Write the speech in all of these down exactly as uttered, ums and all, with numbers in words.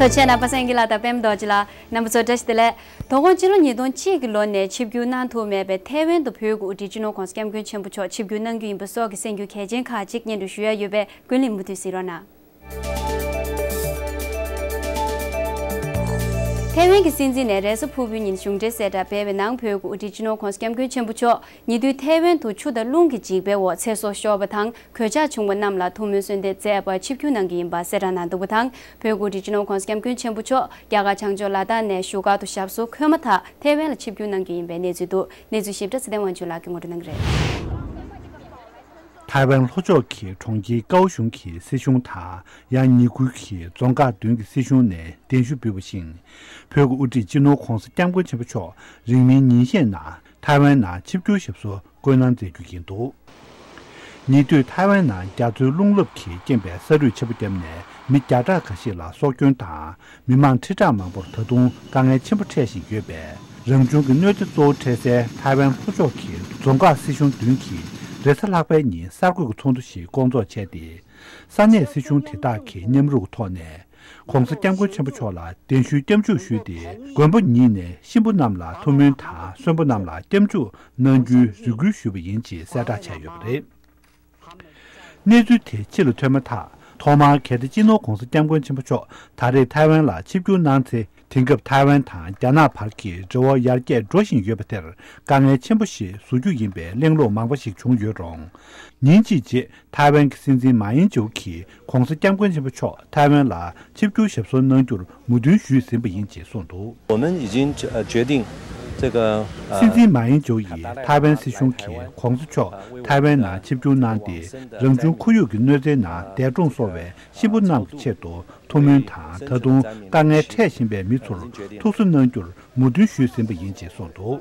ཐུགས་རྗེ་ཆེ། རྣམ་པ་སེང་གེ་ལགས་དང་པད་མ་རྡོ་རྗེ་ལགས། རྣམ་པ་ཚོ་བཀྲ་ཤིས་བདེ་ལེགས། དོ་དགོང་སྤྱི་ལོ་ཉིས་སྟོང་གཅིག་གི་ལོ་ནས་ཆིབས་བསྒྱུར་གནང་ཐུབ་མེད་པའི་ཐའེ་ཝན་དུ་བོད་ཀྱི་དབུ་ཁྲིད་སྤྱི་ནོར་༧གོང་ས་༧སྐྱབས་མགོན་ཆེན་པོ་མཆོག་ཆིབས་བསྒྱུར་གནང་རྒྱུ་ཡིན་པ་སོགས་ཀྱི་གསར་འགྱུར་གལ་ཆེན་ཁག་ཅིག་སྙན་སྒྲོན་ཞུ་ཡ་ཡོད་པས། ཀུན་གླེང་མུ་མཐུད་གཟིགས་རོགས་གནང་། ཐའེ་ཝན་གྱི་སྲིད་འཛིན་ནས་རེས་གཟའ་ཕུར་བུའི་ཉིན་གཞུང་འབྲེལ་གསལ་བསྒྲགས་སྤེལ་བའི་ནང་། བོད་ཀྱི་དབུ་ཁྲིད་སྤྱི་ནོར་༧གོང་ས་༧སྐྱབས་མགོན་ཆེན་པོ་མཆོག་ཉེ་དུས་ཐའེ་ཝན་དུ་ཆུ་དང་རླུང་གི་འཇིགས་པའི་འོག་ཚེ་སྲོག་ཤོར་བ་དང་། གོད་ཆག་བྱུང་བ་རྣམས་ལ་ཐུགས་སྨོན་གསོལ་འདེབས་མཛད་པར་ཆིབས་བསྒྱུར་གནང་གི་ཡིན་པ་གསལ་བསྒྲགས་གནང་འདུག་པ་དང་། བོད་ཀྱི་དབུ་ཁྲིད་སྤྱི་ནོར་༧གོང་ས་༧སྐྱབས་མགོན་ཆེན་པོ་མཆོག་རྒྱ་གར་བྱང་ཕྱོགས་ལ་དྭགས་ནས་བཞུགས་སྒར་དུ་ཞབས་སོར་འཁོད་མ་ཐག་ཐའེ་ཝན་ལ་ཆིབས་བསྒྱུར་གནང་རྒྱུ་ཡིན་པའི་གནས་ཚུལ་འདུག་གནས་ཚུལ་ཞིབ་ཕྲ་ཚེ་བརྟན་དབང་ཕྱུག་ལགས་ཀྱིས་ངོ་སྤྲོད་གནང་གི་རེད། ཐའེ་ཝན་ལྷོ་ཕྱོགས་ཀྱི་གྲོང་ཁྱེར་ཀའོ་ཞུང་གི་སྲིད་གཞུང་དང་། ཡང་ཉེ་ཁུལ་གྱི་རྫོང་ཁག་བདུན་གྱི་སྲིད་གཞུང་ནས་གདན་ཞུ་ཕུལ་བ་བཞིན། བོད་ཀྱི་དབུ་ཁྲིད་སྤྱི་ནོར་༧གོང་ས་༧སྐྱབས་མགོན་ཆེན་པོ་མཆོག་རིང་མིན་ཉིན་ཤས་ནང་ཐའེ་ཝན་ནང་ཆིབས་བསྒྱུར་ཞབས་སོར་བསྐོས་གནང་མཛད་རྒྱུ་ཡིན་འདུག་ཉེ་དུས་ཐའེ་ཝན་ནང་རྒྱ་མཚོའི་རླུང་རླབས་ཀྱི་རྐྱེན་པས་ས་རུད་ཆེན་པོ་བརྒྱབ་ནས་མི་བརྒྱ་ཕྲག་འགའ་ཞིག་ལ་སྲོག་སྐྱོན་དང་། མི་མང་ཁྲི་ཕྲག་མང་པོར་ད་དུང་དཀའ་ངལ་ཆེན་པོ་འཕྲད་བཞིན་ཡོད་པས། རང་བྱུང་གི་གནོད་འཚེ་གཙོ་བོ་འཕྲད་སའི་ཐའེ་ཝན་ལྷོ་ཕྱོགས་ཀྱི་རྫོང་ཁག་སྲིད་གཞུང་བདུན་གྱིས་རེས་གཟའ་ལྷག་པའི་ཉིན་གསར་འགོད་ཀྱི་ཚོགས་འདུ་ཞིག་བསྐོང་ཚོགས་བྱས་ཏེ། ས་གནས་སྲིད་གཞུང་དེ་དག་གི་མཉམ་རུབ་ཀྱི་ཐོག་ནས། ༸གོང་ས་༸སྐྱབས་མགོན་ཆེན་པོ་མཆོག་ལ་གདན་ཞུའི་སྐྱབས་འཇུག་ཞུས་ཏེ། མགོན་པོ་ཉིད་ནས་གཤིན་པོ་རྣམས་ལ་ཐུགས་སྨོན་དང་། གསོན་པོ་རྣམས་ལ་སྐྱབས་འཇུག་གནང་རྒྱུའི་རེ་སྐུལ་ཞུས་པ་ཡིན་ཅེས་གསལ་བསྒྲགས་བྱས་ཡོད་པ་རེད། གནས་ཚུལ་དེ་ཕྱི་ལ་ཐོན་མ་ཐག་ཐོག་མར་གལ་ཏེ་སྤྱི་ནོར་༸གོང་ས་༸སྐྱབས་མགོན་ཆེན་པོ་མཆོག་ད་རེས་ཐའེ་ཝན་ལ་ཆིབས་བསྒྱུར་གནང་ཚེ། དེང་སྐབས་ཐའེ་ཝན་དང་རྒྱ་ནག་བར་གྱི་འབྲེལ་བ་ཡར་རྒྱས་འགྲོ་བཞིན་ཡོད་པ་དེར་དཀའ་ངལ་ཆེན་པོ་ཞིག་བཟོ་རྒྱུ་ཡིན་པའི་གླེང་སློང་མང་པོ་ཞིག་བྱུང་ཡོད་རུང་། ཉིན་གཅིག་རྗེས་ཐའེ་ཝན་གྱི་སྲིད་འཛིན་མཱ་ཡིན་ཇོ་གིས་༸གོང་ས་༸སྐྱབས་མགོན་ཆེན་པོ་མཆོག་ཐའེ་ཝན་ལ་ཆིབས་བསྒྱུར་ཞབས་སོར་གནང་རྒྱུར་མོས་མཐུན་ཞུས་ཟིན་པ་ཡིན་ཅེས་གསུངས་འདུག 我们已经呃决定这个呃 སྲིད་འཛིན་མཱ་ཡིན་ཇོ་ཡིས་ཐའེ་ཝན་སྲིད་གཞུང་གིས་༸གོང་ས་མཆོག་ཐའེ་ཝན་ནང་ཆིབས་བསྒྱུར་གནང་སྟེ། རང་བྱུང་ཁོར་ཡུག་གི་གནོད་འཚེའི་ནང་འདས་གྲོངས་སོང་བའི་གཤིན་པོ་རྣམས་ཀྱི་ཆེད་དུ་ཐུགས་སྨོན་དང་། ད་དུང་དཀའ་ངལ་འཕྲད་བཞིན་པའི་མི་ཚོར་ཐུགས་གསོ་གནང་རྒྱུར་མོས་མཐུན་ཞུས་ཟིན་པ་ཡིན་ཅེས་གསུངས་འདུག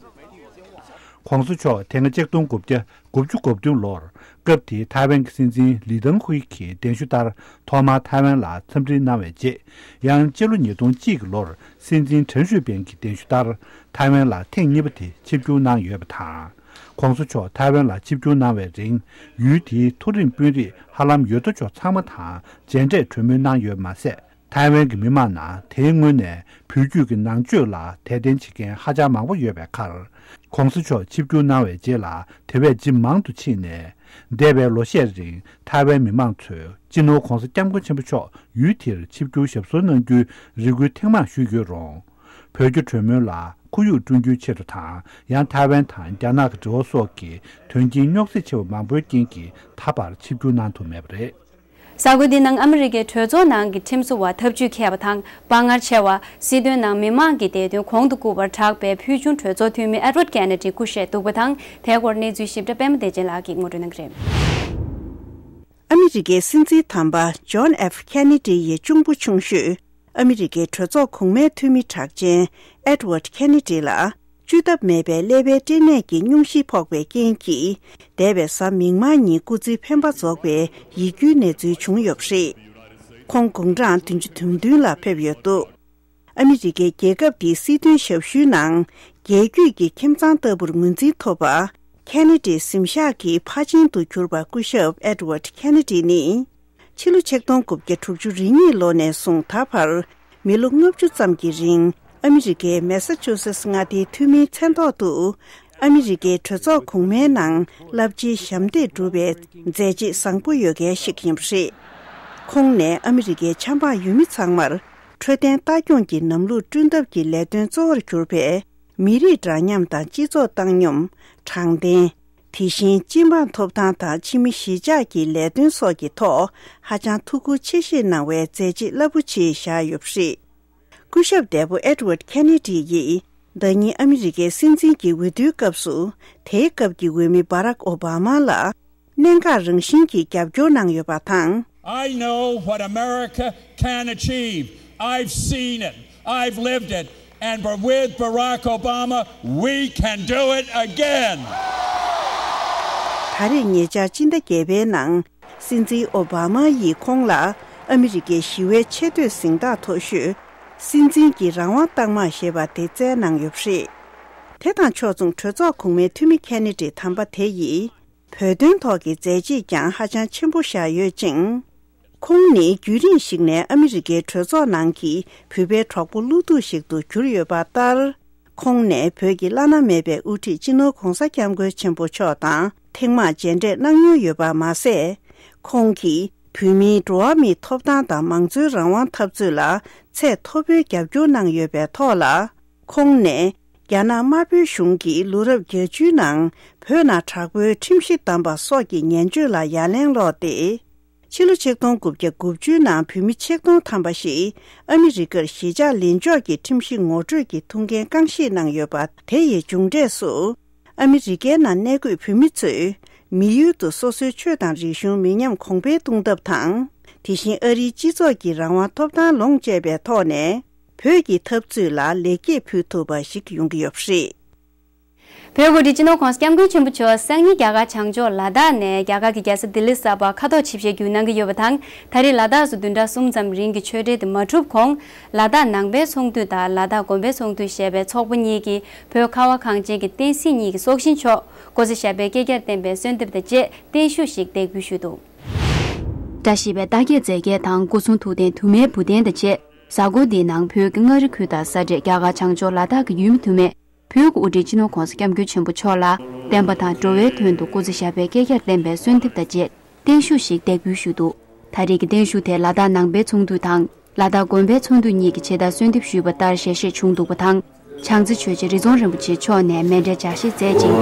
༸གོང་ས་མཆོག་དེ་སྔ་ཆིག་སྟོང་དགུ་བརྒྱ་དགུ་བཅུ་གོ་བདུན་ལོར་སྐབས་དེའི་ཐའེ་ཝན་གྱི་སྲིད་འཛིན་ལི་ཐང་ཧུའེ་གྱི་གདན་ཞུ་ལྟར་ཐོག་མར་ཐའེ་ཝན་ལ་འཚམས་འདྲི་གནང་བའི་རྗེས། ཡང་སྤྱི་ལོ་ཉིས་སྟོང་གཅིག་གི་ལོར་སྲིད་འཛིན་ཁྲེན་ཧྲུའེ་པེན་གྱི་གདན་ཞུ་ལྟར་ཐའེ་ཝན་ལ་ཐེངས་གཉིས་པ་དེ་ཆིབས་བསྒྱུར་གནང་ཡོད་པ་དང་། ༸གོང་ས་མཆོག་ཐའེ་ཝན་ལ་ཆིབས་བསྒྱུར་གནང་བའི་རིང་། ཡུལ་དེའི་མཐོ་རིམ་དཔོན་རིགས་ཧ་ལམ་ཡོད་དོ་ཅོག་ཚང་མ་དང་མཇལ་འཕྲད་གྲོས་མོལ་གནང་ཡོད་མ་ཟད། ཐའེ་ཝན་གྱི་མི་མང་ནང་དེའི་སྔོན་ནས་བོད་བརྒྱུད་ཀྱི་ནང་ཆོས་ལ་དད་རྟེན་བྱེད་མཁན་ཧ་ཅང་མང་པོ་ཡོད་པའི་ཁར། ༸གོང་ས་མཆོག་ཆིབས་བསྒྱུར་གནང་བའི་རྗེས་ལ་དེ་བས་ཇེ་མང་དུ་ཕྱིན་ནས། འདས་པའི་ལོ་ཤས་རིང་ཐའེ་ཝན་མི་མང་ཚོས་སྤྱི་ནོར་༸གོང་ས་༸སྐྱབས་མགོན་ཆེན་པོ་མཆོག་ཡུལ་དེར་ཆིབས་བསྒྱུར་ཞབས་སོར་གནང་རྒྱུའི་རེ་སྐུལ་ཐེངས་མང་ཞུས་ཡོད་རུང་། བོད་རྒྱ་གྲོས་མོལ་ལ་ཁོར་ཡུག་བསྐྲུན་རྒྱུའི་ཆེད་དུ་དང་། ཡང་ཐའེ་ཝན་དང་རྒྱ་ནག་གི་འབྲེལ་བ་སོགས་ཀྱི་དོན་རྐྱེན་རྙོག་ཟེར་ཆེ་བ་མང་པོའི་རྐྱེན་གྱིས་ད་བར་ཆིབས་བསྒྱུར་གནང་ཐུབ་མེད་པ་རེད། གསར་འགོད་འདིའི་ནང་ཨ་མི་རི་ཀའི་གྲོས་ཚོགས་ནང་གི་ཁྲིམས་བཟོ་བ་ཐབས་ཇུས་འཁྱེར་བ་དང་དཔའ་ངར་ཆེ་བ། སྲིད་དོན་ནང་མི་མང་གི་བདེ་དོན་གོང་དུ་བཀུར་བར་གྲགས་པའི་ཕུལ་བྱུང་གྲོས་ཚོགས་འཐུས་མི་ཨེ་ཌི་ཝརཌ་ཀེ་ནེ་ཌི་སྐུ་གཤེགས་འདུག་པ་དང་། དེའི་སྐོར་གནས་ཚུལ་ཞིབ་ཕྲ་པད་མ་བདེ་ཆེན་ལགས་ཀྱིས་ངོ་སྤྲོད་གནང་གི་རེད། ཨ་མི་རི་ཀའི་སྲིད་འཛིན་དམ་པ་ཇོན་ཨེཕ་ཁེ་ནེ་ཌི་ཡི་གཅུང་པོ་ཆུང་ཤོས། ཨ་མི་རི་ཀའི་གྲོས་ཚོགས་གོང་མའི་འཐུས་མི་གྲགས་ཅན་ཨེ་ཌི་ཝརཌ་ཁེ་ནེ་ཌི་ལ། བཅོས་ཐབས་མེད་པའི་ཀླད་པའི་སྐྲན་ནད་ཀྱི་སྙུང་གཞི་ཕོག་པའི་རྐྱེན་གྱིས། འདས་པའི་གཟའ་མིག་དམར་ཉིན་སྐུ་ཚེ་འཕེན་པ་རྫོགས་པའི་ཡིད་སྐྱོའི་གནས་ཚུལ་བྱུང་ཡོད་པ་རེད། ཁོང་དགུང་གྲངས་བདུན་ཅུ་དོན་བདུན་ལ་ཕེབས་ཡོད་འདུག་ཨ་མི་རི་ཀའི་རྒྱལ་ཁབ་འདིའི་སྲིད་དོན་ཞབས་ཞུའི་ནང་རྒྱལ་རྒྱུད་ཀྱི་ཁྱིམ་ཚང་ལྟ་བུར་ངོས་འཛིན་ཐོབ་པ། ཁེ་ནེ་ཌིའི་གཟིམ་ཤག་གི་ཕ་ཆེན་དུ་གྱུར་པ་སྐུ་ཞབས་ཨེ་ཌི་ཝརཌ་ཁེ་ནེ་ཌི་ནི། ཕྱི་ལོ་ཆིག་སྟོང་དགུ་བརྒྱ་དྲུག་ཅུ་རེ་གཉིས་ལོ་ནས་བཟུང་ད་བར་མི་ལོ་ལྔ་བཅུ་ཙམ་གྱི་རིང་ཨ་མི་རི་ཀའི་མེ་ས་ཆུ་སེ་སི་མངའ་སྡེའི་འཐུས་མིའི་མཚན་ཐོག་ཏུ་ཨ་མི་རི་ཀའི་གྲོས་ཚོགས་གོང་མའི་ནང་རླབས་ཆེའི་ཞབས་འདེགས་བསྒྲུབས་པའི་མཛད་རྗེས་བཟང་པོ་ཡོད་མཁན་ཞིག་ཡིན་པ་རེད། ཁོང་ནས་ཨ་མི་རི་ཀའི་ཆབ་འབངས་ཡུལ་མི་ཚང་མར་འཕྲོད་བསྟེན་ལྟ་སྐྱོང་གི་ལམ་ལུགས་བསྐྲུན་ཐབས་ཀྱི་ལས་དོན་གཙོ་བོར་གྱུར་པའི་མི་རིགས་འདྲ་མཉམ་དང་སྤྱི་ཚོགས་བཏང་སྙོམས། དྲང་བདེན། དེ་བཞིན་སྤྱི་འབངས་ཐོབ་ཐང་དང་ཕྱི་མི་གཞིས་ཆགས་ཀྱི་ལས་དོན་སོགས་ཀྱི་ཐོག་ཧ་ཅང་ཐུགས་ཁུར་ཆེ་བཞེས་གནང་བའི་མཛད་རྗེས་རླབས་པོ་ཆེ་བཞག་ཡོད་པ་རེད། སྐུ་ཞབས་འདས་པོ་ཨེ་ཌི་ཝརཌ་ཁེ་ནེ་ཌི་ཡིས་ཟླ་ཉིན་ཨ་མི་རི་ཀའི་སྲིད་འཛིན་གྱི་འོས་བསྡུའི་སྐབས་སུ་དེའི་སྐབས་ཀྱི་འོས་མི་བྷ་རག་ཨོ་བྷ་མ་ལ་གནད་འགག་རང་བཞིན་གྱི་རྒྱབ་སྐྱོར་གནང་ཡོད་པ་དང་། I know what America can achieve. I've seen it. I've lived it. And with Barack Obama, we can do it again. ད་རེས་ཉེ་ཆར་སྤྱི་ཟླ་བརྒྱད་པའི་ནང་སྲིད་འཛིན་ཨོ་བྷ་མ་ཡིས་ཁོང་ལ་ཨ་མི་རི་ཀའི་ཞི་བའི་ཆེས་མཐོའི་གཟེངས་རྟགས་མཐོ་ཤོས་སྲིད་འཛིན་གྱི་རང་དབང་རྟགས་མ་ཞེས་པ་དེ་བསྩལ་གནང་ཡོད་པ་རེད། དེ་དང་ཕྱོགས་མཚུངས་གྲོས་ཚོགས་གོང་མའི་འཐུས་མི་ཁེ་ནེ་ཌི་དམ་པ་དེ་ཡིས། བོད་དོན་ཐོག་གི་མཛད་རྗེས་ཀྱང་ཧ་ཅང་ཆེན་པོ་བཞག་ཡོད་ཅིང་། ཁོང་ནི་རྒྱུན་རིང་ཞིག་ནས་ཨ་མི་རི་ཀའི་གྲོས་ཚོགས་ནང་གི་བོད་པའི་གྲོགས་པོ་བློ་སྡུག་ཞིག་ཏུ་གྱུར་ཡོད་པ་ལྟར། ཁོང་ནས་བོད་ཀྱི་བླ་ན་མེད་པའི་དབུ་ཁྲིད་སྤྱི་ནོར་༧གོང་ས་༧སྐྱབས་མགོན་ཆེན་པོ་མཆོག་དང་ཐེངས་མང་མཇལ་འཕྲད་གནང་མྱོང་ཡོད་པ་མ་ཟད། ཁོང་གིས་བོད་མིའི་འགྲོ་བ་མིའི་ཐོབ་ཐང་དང་མང་གཙོའི་རང་དབང་འཐབ་རྩོད་ལ་ཚད་མཐོ་པོའི་རྒྱབ་སྐྱོར་གནང་ཡོད་པའི་ཐོག་ལ། ཁོང་ནས་རྒྱ་ནག་དམར་པོའི་གཞུང་གིས་ལོ་རབས་བརྒྱད་ཅུའི་ནང་བོད་ནང་དྲག་པོའི་ཁྲིམས་གཞི་བསྡམས་པ་སོགས་ཀྱི་ངན་སྤྱོད་ལ་ཡ་ལན་སློག་སྟེ། ཕྱི་ལོ་ཆིག་སྟོང་དགུ་བརྒྱ་དགུ་བཅུའི་ནང་བོད་མི་ཆིག་སྟོང་ཐམ་པ་ཞིག་ཨ་མི་རི་ཀར་གཞིས་ཆགས་ལེན་ཕྱོགས་ཀྱི་ཁྲིམས་གཞི་ངོ་སྤྲོད་ཀྱི་ཐུགས་འགན་རྐང་བཞེས་གནང་ཡོད་པ། དེ་ཡི་མཇུག་འབྲས་སུ། ཨ་མི་རི་ཀའི་ནང་གནས་འཁོད་བོད་མི་ཚོས་མི་ཡུལ་དུ་སོ་སོའི་ཆོས་དང་རིག་གཞུང་མི་ཉམས་གོང་འཕེལ་གཏོང་ཐབས་དང་། དེ་བཞིན་ཨ་རིའི་སྤྱི་ཚོགས་ཀྱི་རང་དབང་ཐོབ་ཐང་ལོངས་སྤྱད་པའི་ཐོག་ནས། བོད་ཀྱི་འཐབ་རྩོད་ལ་ལེགས་སྐྱེས་ཕུལ་ཐུབ་པ་ཞིག་ཡོང་གི་ཡོད་པ་རེད། བོད་དབུ་ཁྲིད་སྤྱི་ནོར་༧གོང་ས་༧སྐྱབས་མགོན་ཆེན་པོ་མཆོག་སང་ཉིན་རྒྱ་གར་བྱང་ཕྱོགས་ལ་དྭགས་ནས་རྒྱ་གར་གྱི་རྒྱལ་ས་ལྡི་ལི་གསར་པར་ཁ་ཐོར་ཆིབས་ཞལ་བསྒྱུར་གནང་གི་ཡོད་པ་དང་། ད་རེས་ལ་དྭགས་སུ་བདུན་ཕྲག་གསུམ་ཙམ་རིང་གི་ཆོས་འབྲེལ་དེ་མ་གྲུབ་གོང་། ལ་དྭགས་ནང་པའི་ཚོགས་འདུ་དང་ལ་དྭགས་དགོན་པའི་ཚོགས་འདུ་ཞེས་པའི་ཚོགས་པ་གཉིས་ཀྱིས་བོད་ཁ་བ་གངས་ཅན་གྱི་བསྟན་སྲིད་གཉིས་ཀྱི་སྲོག་ཤིང་མཆོག་སྐུ་ཚེ་ཞབས་པད་བསྐལ་བརྒྱར་བརྟན་པའི་གསོལ་འདེབས་དང་བཅས་བརྟན་བཞུགས་ཤིག་འདེགས་འབུལ་ཞུས་འདུག། བཀྲ་ཤིས་པའི་རྟགས་བརྒྱད་མཛེས་རྒྱན་དང་སྐུ་གསུང་ཐུགས་རྟེན་དུ་མའི་བུ་རྟེན་དང་བཅས་གཟའ་འཁོར་འདིའི་ནང་བོད་ཀྱི་མངའ་རིས་ཁུལ་དང་ས་འབྲས་རྒྱ་གར་བྱང་ཕྱོགས་ལ་དྭགས་ཀྱི་ཡུལ་མི་དུ་མས། བོད་ཀྱི་དབུ་ཁྲིད་སྤྱི་ནོར་༧གོང་ས་༧སྐྱབས་མགོན་ཆེན་པོ་མཆོག་ལ་བསྟན་པ་དང་འགྲོ་བའི་དོན་དུ་སྐུ་ཚེ་ཞབས་པད་བསྐལ་བརྒྱར་བརྟན་པའི་གསོལ་འདེབས་དང་བཅས་བརྟན་བཞུགས་ཤིག་འདེགས་འབུལ་ཞུས་འདུག། ད་རེས་ཀྱི་བརྟན་བཞུགས་དེ་ལ་དྭགས་ནང་པའི་ཚོགས་འདུ་དང་ལ་དྭགས་དགོན་པའི་ཚོགས་འདུ་གཉིས་ཀྱིས་ཇི་ལྟར་གསོལ་འདེབས་ཞུས་པ་ལྟར་ཞལ་བཞེས་བྱུང་འདུག་པ་དང་། བྱང་རྩེ་ཆོས་རྗེ་རི་རྫོང་རིན་པོ་ཆེ་མཆོག་ནས་མཎྜལ་ཇག་བཞེས་མཛད་ཅིང་།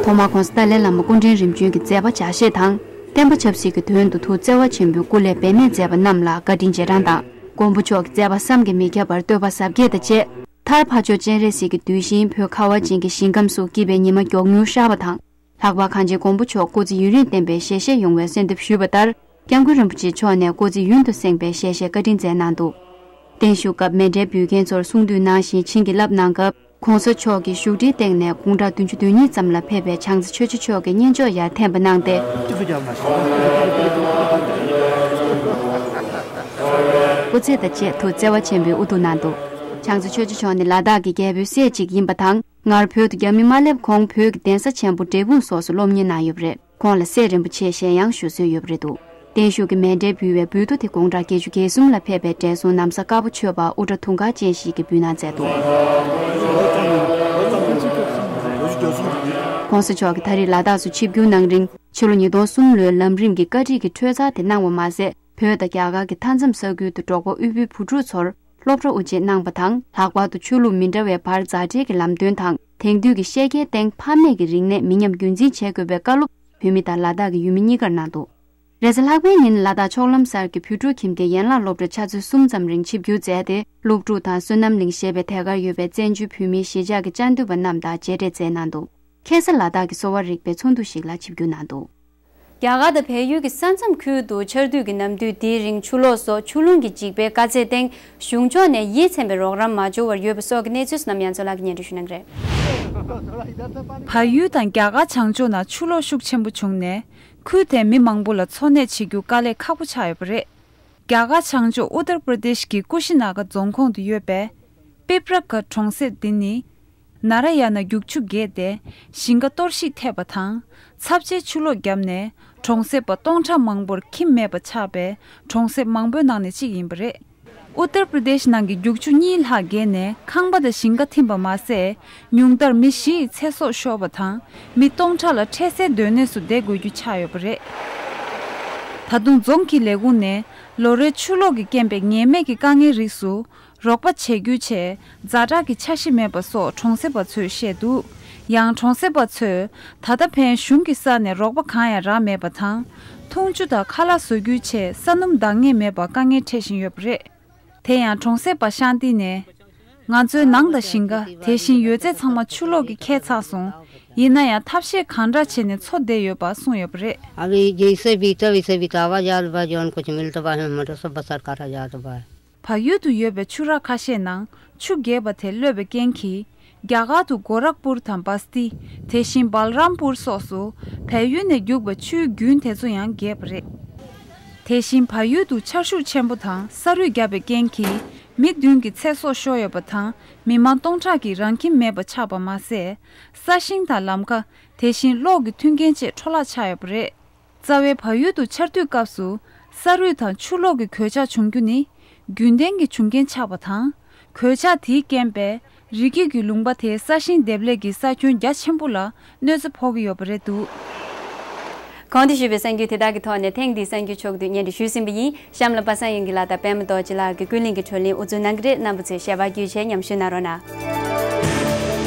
ཐོག་མར་༧གོང་ས་ཏཱ་ལའི་བླ་མ་སྐུ་ཕྲེང་རིམ་བྱོན་གྱི་མཛད་པ་ཇག་བཞེས་དང་། བསྟན་པ་ཆབ་སྲིད་ཀྱི་དོན་དུ་ཐུགས་བརྩེ་བ་ཆེན་པོས་སྐུ་ལས་འབད་མེད་མཛད་པ་རྣམས་ལ་བཀའ་དྲིན་རྗེས་འབྲང་དང་། མགོན་པོ་མཆོག་གི་མཛད་པ་བསམ་གྱིས་མི་ཁྱབ་པར་བསྟོད་པ་ཟབ་རྒྱས་དང་བཅས། མཐར་ཕ་ཇོ་སྤྱན་རས་གཟིགས་ཀྱི་གདུལ་ཞིང་བོད་ཁ་བ་ཅན་གྱི་ཞིང་ཁམས་སུ་སྐྱིད་པའི་ཉི་མ་མགྱོགས་མྱུར་ཤར་བ་དང་། ལྷག་པར་གངས་ཅན་མགོན་པོ་མཆོག་སྐུ་ཚེ་ཡུན་རིང་བརྟན་པའི་ཞལ་བཞེས་ཡོང་བའི་གསོལ་འདེབས་ཞུས་པ་ལྟར། སྐྱབས་མགོན་རིན་པོ་ཆེ་མཆོག་ནས་སྐུ་ཚེ་ཡུན་དུ་བསྲིངས་པའི་ཞལ་བཞེས་བཀའ་དྲིན་སྩལ་གནང་འདུག། བརྟན་བཞུགས་སྐབས་མཎྜལ་འབུལ་མཁན་ཚོར་གསུང་དུས་ནང་བཞིན་བྱིན་གྱིས་བརླབས་གནང་སྐབས། གོང་ས་མཆོག་གིས་བཞུགས་ཁྲིའི་སྟེང་ནས་དགུང་གྲངས་བདུན་ཅུ་དོན་གཉིས་ཙམ་ལ་ཕེབས་པའི་བྱང་རྩེ་ཆོས་རྗེ་མཆོག་གི་གཉེན་མཆོག་ཡར་འཐེན་པ་གནང་སྟེ། སྐུ་ཚེ་དང་བཅས་ཐུགས་བརྩེ་བ་ཆེན་པོས་དབུ་གཏུགས་གནང་འདུག། བྱང་རྩེ་ཆོས་རྗེ་མཆོག་ནི་ལ་དྭགས་ཀྱི་རྒྱལ་པོའི་སྲས་གཅིག་ཡིན་པ་དང་། སྔར་བོད་དུ་རྒྱ་མི་མ་སླེབས་གོང་བོད་ཀྱི་གདན་ས་ཆེན་པོ་འབྲས་སྤུངས་སོགས་སུ་སློབ་གཉེར་གནང་ཡོད་པ་རེད། ཁོང་ལ་སྲས་རིན་པོ་ཆེ་ཞེས་ཡང་ཞུ་སྲོལ་ཡོད་པ་རེད་འདུག། བརྟན་བཞུགས་ཀྱི་མཎྜལ་འབུལ་བའི་འབུལ་ཏོ་དེ་དགུང་གྲངས་བརྒྱད་ཅུ་གྱ་གསུམ་ལ་ཕེབས་པའི་བགྲེས་སོང་ན་བཟའ་དཀར་པོ་ཆོས་པ་དབུ་སྐྲ་དུང་དཀར་ཅན་ཞིག་གིས་འབུལ་གནང་མཛད་འདུག། གོང་ས་མཆོག་གིས་ད་རེས་ལ་དྭགས་སུ་ཆིབས་བསྒྱུར་གནང་རིང་། ཕྱི་ལོ་ཉིས་སྟོང་གསུམ་ལོའི་ལམ་རིམ་གྱི་བཀའ་ཁྲིད་ཀྱི་འཕྲོས་ཚར་དེ་གནང་བ་མ་ཟད། བོད་དང་རྒྱ་གར་གྱི་མཐའ་མཚམས་ས་ཁུལ་དུ་འབྲོག་པ་དབུལ་པོའི་བུ་ཕྲུག་ཚོར་སློབ་གྲྭ་དབུ་འབྱེད་གནང་བ་དང་། ལྷག་པར་དུ་ཆོས་ལུགས་མི་འདྲ་བའི་བར་མཛའ་འབྲེལ་གྱི་ལམ་སྟོན་དང་། དེང་དུས་ཀྱི་བཤད་རྒྱའི་སྟེང་ཕ་མེས་ཀྱི་རིག་གནས་མི་ཉམས་རྒྱུན་འཛིན་བྱེད་དགོས་པའི་བཀའ་སློབ་བོད་མི་དང་ལ་དྭགས་ཀྱི་ཡུལ་མི་གཉིས་ཀར་གནང་འདུག། རེས་གཟའ་ལྷག་པའི་ཉིན་ལ་དྭགས་ཕྱོགས་ལམ་སར་གྱི་བོད་ཕྲུག་ཁྱིམ་སྡེའི་ཡན་ལག་སློབ་གྲྭར་ཕྱག་ཚོད་གསུམ་ཙམ་རིང་ཆིབས་བསྒྱུར་མཛད་དེ། སློབ་ཕྲུག་དང་བསོད་ནམས་གླིང་ཞེས་པའི་དེ་གར་ཡོད་པའི་བཙན་བྱོལ་བོད་མིའི་གཞིས་ཆགས་ཀྱི་དཔྱ་འདེམས་པ་རྣམས་དང་མཇལ་འཕྲད་མཛད་གནང་འདུག། ཁ་སང་ལ་དྭགས་ཀྱི་གསོ་བ་རིག་པའི་ཚོགས་འདུ་ཞིག་ལ་ཆིབས་བསྒྱུར་གནང་འདུག། རྒྱ་གར་དང་བལ་ཡུལ་གྱི་ས་མཚམས་ཁུལ་དུ་ཆར་དུས་ཀྱི་ནམ་དུས་འདིའི་རིང་ཆུ་ལོག་སོགས་ཆུ་རླུང་གིས་འཇིགས་པའི་དཀའ་ཚེགས་སྟེང་གཞུང་ཕྱོགས་ནས་ཡིད་ཚིམ་པའི་རོགས་རམ་མ་འབྱོར་བར་ཡོད་པ་སོགས་ཀྱི་གནས་ཚུལ་རྣམས་ཡང་ཚོད་ལགས་ཀྱིས་སྙན་སྒྲོན་ཞུ་གནང་གི་རེད། བལ་ཡུལ་དང་རྒྱ་གར་བྱང་ཕྱོགས་ན་ཆུ་ལོག་ཤུགས་ཆེན་པོ་བྱུང་ནས། ཁུལ་དེའི་མི་མང་པོ་ལ་འཚོ་གནས་བྱེད་རྒྱུ་དཀའ་ལས་ཁག་པོ་ཆགས་ཡོད་པ་རེད། རྒྱ་གར་བྱང་ཕྱོགས་ཨུ་ཏར་པྲ་དེཤ་གི་ཀུ་ཤི་ན་ག་རྫོང་ཁོངས་དུ་ཡོད་པའི་པིབ་ར་ག་གྲོང་གསེབ་འདི་ནི། ན་ར་ཡ་ན་རྒྱུག་ཆུ་རྒྱས་ཏེ་ཞིང་ཁ་གཏོར་བཤིག་ཐེབས་པ་དང་། ཚབས་ཆེའི་ཆུ་ལོག་བརྒྱབ་ནས་གྲོང་གསེབ་པ་སྟོང་ཕྲག་མང་པོར་ཁྱིམ་མེད་པ་ཆགས་པའི་གྲོང་གསེབ་མང་པོའི་ནང་ནས་གཅིག་ཡིན་པ་རེད། ཨུ་ཏར་པྲ་དེཤ་ནང་གི་རྒྱུག་ཆུ་གཉིས་ལྷག་རྒྱས་ནས་ཁང་པ་དང་ཞིང་ཁ་ཐིམ་པ་མ་ཟད། ཉུང་མཐར་མི་བཞི་ཡི་ཚེ་སྲོག་ཤོར་བ་དང་། མི་སྟོང་ཕྲག་ལ་འཕྲལ་སེལ་སྡོད་གནས་སུ་བསྡད་དགོས་རྒྱུ་ཆགས་ཡོད་པ་རེད། ད་དུང་རྫོང་གི་ལས་ཁུངས་ནས་ལོ་རེའི་ཆུ་ལོག་གིས་རྐྱེན་པས་ངེས་མེད་ཀྱི་དཀའ་ངལ་རིགས་སུ་རོགས་པ་བྱེད་རྒྱུའི་ཆེད་ཛ་དྲག་གི་འཆར་གཞི་མེད་པ་སོགས་གྲོང་གསེབ་པ་ཚོས་བཤད་འདུག། ཡང་གྲོང་གསེབ་པ་ཚོས་ད་ལྟ་ཕན་གཞུང་གི་ས་ནས་རོགས་པ་གང་ཡང་རག་མེད་པ་དང་། འཐུང་ཆུ་དང་ཁ་ལག་བཟོ་རྒྱུའི་ཆེད་ས་སྣུམ་འདང་ངེས་མེད་པར་དཀའ་ངལ་འཕྲད་བཞིན་ཡོད་པ་རེད། དེ་ཡང་གྲོང་གསེབ་པ་ཤཱན་ཏི་ནས། ང་ཚོའི་ནང་དང་ཞིང་ཁ། དེ་བཞིན་ཡོད་ཚད་ཚང་མ་ཆུ་ལོག་གིས་ཁྱེར་ཚར་སོང་། ཡིན་ན་ཡང་ཐབས་ཤེས་གང་འདྲ་བྱས་ནས་འཚོ་བསྡད་ཡོད་པ་གསུངས་ཡོད་པ་རེད། अभी जैसे बीता वैसे बितावा जात बा, जौन कुछ मिलत बा, हमरो सब बसर करा जात बा। བལ་ཡུལ་དུ་ཡོད་པའི་ཆུ་རགས་ཁ་ཤས་ནང་ཆུ་རྒྱས་པ་དེ་གློད་པའི་རྐྱེན་གྱིས། རྒྱ་གར་དུ་གོ་རག་པུར་དང་སྦ་སྟི། དེ་བཞིན་སྦལ་རམ་པུར་སོགས་སུ་བལ་ཡུལ་ནས་རྒྱུག་པའི་ཆུའི་རྒྱུན་དེ་ཚོ་ཡང་རྒྱས་པ་རེད། དེ་བཞིན་བལ་ཡུལ་དུ་ཆར་ཤུགས་ཆེན་པོ་དང་ས་རུད་བརྒྱབ་པའི་རྐྱེན་གྱིས་མི་བདུན་གྱི་ཚེ་སྲོག་ཤོར་ཡོད་པ་དང་། མི་མང་སྟོང་ཕྲག་གིས་རང་ཁྱིམ་མེད་པ་ཆགས་པ་མ་ཟད། ས་ཞིང་དང་ལམ་ཁ། དེ་བཞིན་གློག་གི་མཐུན་རྐྱེན་བཅས་འཕྲོ་བརླག་ཆགས་ཡོད་པ་རེད། རྩ་བའི་བལ་ཡུལ་དུ་ཆར་དུས་སྐབས་སུ་ས་རུད་དང་ཆུ་ལོག་གི་གོད་ཆག་བྱུང་རྒྱུ་ནི་རྒྱུན་ལྡན་གྱི་བྱུང་རྐྱེན་ཆགས་པ་དང་། གོད་ཆག་དེའི་རྐྱེན་པས་རི་སྐྱེས་ཀྱི་ལུང་པ་དེའི་ས་ཞིང་འདེབས་ལས་ཀྱི་ས་ཁྱོན་རྒྱ་ཆེན་པོ་ལ་གནོད་འཚེ་ཕོག་གི་ཡོད་པ་རེད་འདུག། གོང་དུ་ཞུས་པའི་གསར་འགྱུར་དེ་དག་གི་ཐོག་ནས་ཐེངས་འདིའི་གསར་འགྱུར་ཕྱོགས་བསྡུས་སྙན་སྒྲོན་ཞུས་ཟིན་པ་ཡིན། གཤམ་ལ་པ་སངས་དབྱངས་སྐྱིད་ལགས་དང་པད་མ་རྡོ་རྗེ་ལགས་ཀྱིས་ཀུན་གླེང་གི་བགྲོ་གླེང་དབུ་འཛུགས་གནང་གི་རེད། རྣམ་པ་ཚོས་ཞལ་པར་བརྒྱུད་བྱས་མཉམ་ཞུགས་གནང་རོགས་གནང་།